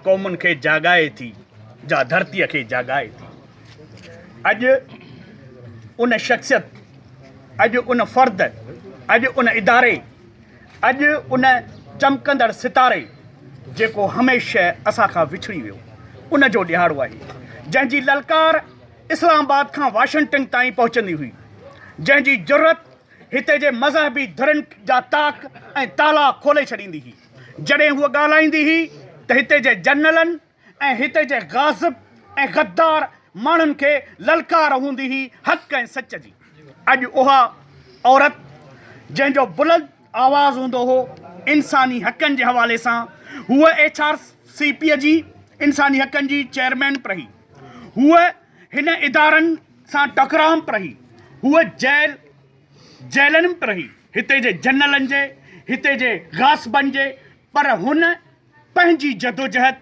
قومن کي جاڳائي ٿي، جا ڌرتيء کي جاڳائي ٿي. اڄ ان شخصيت، اڄ ان فرد، اڄ ان اداري، اڄ ان چمڪندڙ ستاري جيڪو هميشه اسان کان وڇڙي ويو، ان جو ڏهاڙو آهي، جنهن جي للڪار اسلام آباد کان واشنگٽن تائين پهچندي هئي، جنهن جي جرئت هتي جي مذهبي ڌرين جا طاق ۽ تالا کولي ڇڏيندي هئي. جڏهن هوء ڳالهائيندي هئي ته هتي جي جنرلن ۽ هتي جي غاصب ۽ غدار ماڻهن کي للڪار هوندي هئي حق ۽ سچ جي. اڄ اها عورت جنهن جو بلند آواز هوندو هو انساني حقن جي حوالي سان، هوء ايڇ آر سي پي جي انساني حقن جي چيئرمين به رهي، هوء هن ادارن سان ٽڪراء ۾ به رهي، هوء جيل جيلن ۾ به رهي، هتي جي جنرلن جي، هتي جي غاصبن جي، پر هن پنهنجي جدوجهد.